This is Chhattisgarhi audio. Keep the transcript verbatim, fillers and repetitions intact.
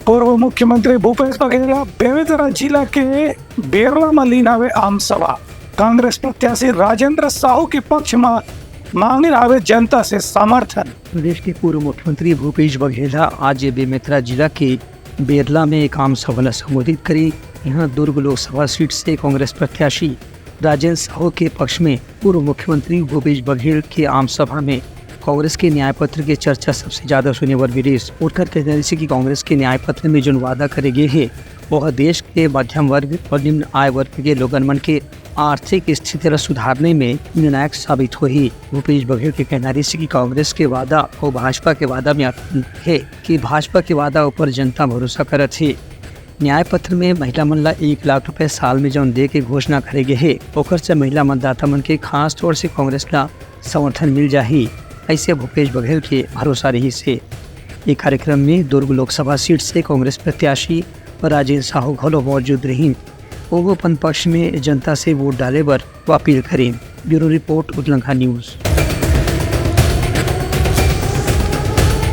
पूर्व मुख्यमंत्री भूपेश बघेल ह बेमेतरा जिला के बेरला म लीन हवे आम सभा। कांग्रेस प्रत्याशी राजेंद्र साहू के पक्ष म मांगिन हवे जनता से समर्थन। प्रदेश के पूर्व मुख्यमंत्री भूपेश बघेल ह आज बेमेतरा जिला के बेरला में एक आम सभा ल संबोधित करी। यहाँ दुर्ग लोकसभा सीट से कांग्रेस प्रत्याशी राजेंद्र साहू के पक्ष में पूर्व मुख्यमंत्री भूपेश बघेल के आम सभा में कांग्रेस के न्याय पत्र के चर्चा सबसे ज्यादा सुने बर मिलिस। ओकर कहना रहिस कि कांग्रेस के न्याय पत्र में जोन वादा करे गे हे, वह देश के मध्यम वर्ग और निम्न आय वर्ग के लोगन मन के आर्थिक स्थिति ला सुधारने में निर्णायक साबित होही। भूपेश बघेल के कहना रहिस कि कांग्रेस के वादा और भाजपा के वादा में अंतर हे कि भाजपा के वादा ऊपर जनता भरोसा करत हे। न्याय पत्र में महिला मन ला एक लाख रुपए साल में जौन दे के घोषणा करे गे हे, ओकर से महिला मतदाता मन के खास तौर से कांग्रेस ला समर्थन मिल जाही, ऐसे भूपेश बघेल के भरोसा रहिस हे। ये कार्यक्रम में दुर्ग लोकसभा सीट से कांग्रेस प्रत्याशी राजेंद्र साहू घलो मौजूद रहिन। वो अपन पक्ष में जनता से वोट डाले बर अपील करिन। Bureau report, Utlangha news.